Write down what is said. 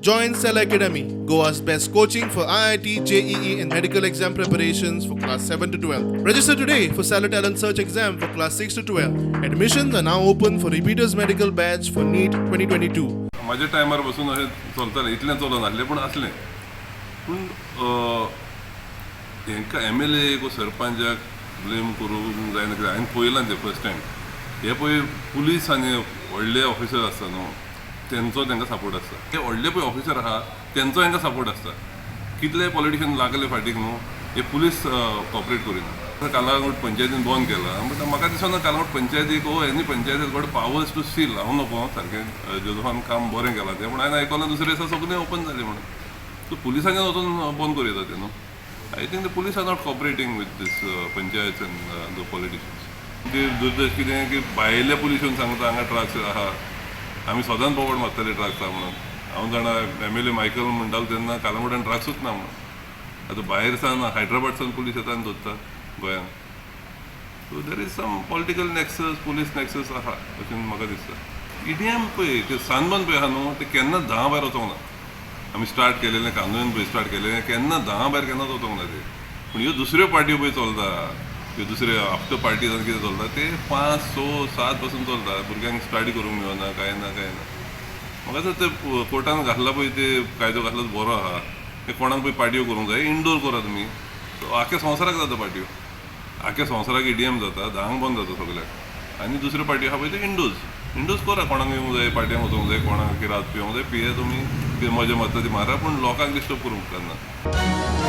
Join Cell Academy, Goa's best coaching for IIT, JEE, and medical exam preparations for class 7 to 12. Register today for Cellar Talent Search exam for class 6 to 12. Admissions are now open for repeaters medical batch for NEET 2022. म्हाज्या टायमार बसून अशें चलतालें, इतलें चलनासलें पूण आसलें. पूण हेंकां एमएलए को सरपंचाक ब्लेम करूंक जायना, कित्याक हांवें पळयलां तें फर्स्ट टायम. हे पळय, पुलीस आनी व्हडले ऑफिसर आसता न्हू, तेंचो तांकां सपोर्ट आसता. ते व्हडले पळय ऑफिसर आहा, तेंचो तांकां सपोर्ट आसता. कितले पॉलिटिशियन लागले फाटीक न्हू, हे पुलीस कॉपरेट करिना. कालांगूट पंचायतीन बंद केला, बट म्हाका दिसना कालांगूट पंचायतीक ओ any panchayat got powers to seal. हांव नको सारकें, जोजफान काम बरें केलां तें, पूण हांवें आयकलां दुसरे दिसा सगळें ओपन जालें म्हणून. सो पुलिसांनी वचून बंद करूं येता तें न्हू. I think the police are not cooperating with this panchayat and the politicians. ती दुर्दश कितें की भायले पुलीस येवन सांगता हांगा ड्रग्स आहा, आमी सदांच बोबड मारताले ड्रग्स आहा म्हणून. हांव जाणा, एमएलए मायकल म्हणटालो तेन्ना कालंगुटान ड्रग्सूच ना म्हणून. आतां भायर सावन, हैदराबाद सावन पुलीस येता आनी दोत्ता गोंयांत. So there is some political nexus, police nexus आहा अशें म्हाका दिसता. ईडीएम पळय, ते सनबर्न पळय आहा न्हू, ते केन्नाच 10 भायर वचोंक ना. आमी स्टार्ट केलेलें, कानून पळय स्टार्ट केलेलें, केन्ना 10 भायर केन्नाच वचोंक ना ते. पूण ह्यो दुसऱ्यो पार्ट्यो पळय चलता, ह्यो दुसऱ्यो आफ्टर पार्टी जावन कितें चलता ते, 5, 6, 7 पासून चलता. भुरग्यांक स्टडी करूंक मेळना, कांय ना, कांय ना. म्हाका दिसता ते कोर्टान घातला पळय, ते कायदो घातला तो बरो आहा. ते कोणाक पळय पार्ट्यो करूंक जाय, इनडोर करा तुमी. सो आख्या संवसाराक जाता पार्ट्यो, आख्या संवसाराक ईडीएम जाता, 10क बंद जाता सगल्याक. आनी दुसऱ्यो पार्टी आहा पळय, ते इंडोर्स इंडोर्स करा. कोणाक येवंक जाय, पार्ट्यांक वचोंक जाय, कोणाक रात पिवंक जाय, पिये तुमी, कितें मजा मारता ती मारा, पूण लोकांक डिस्टर्ब करूंक उपकारना.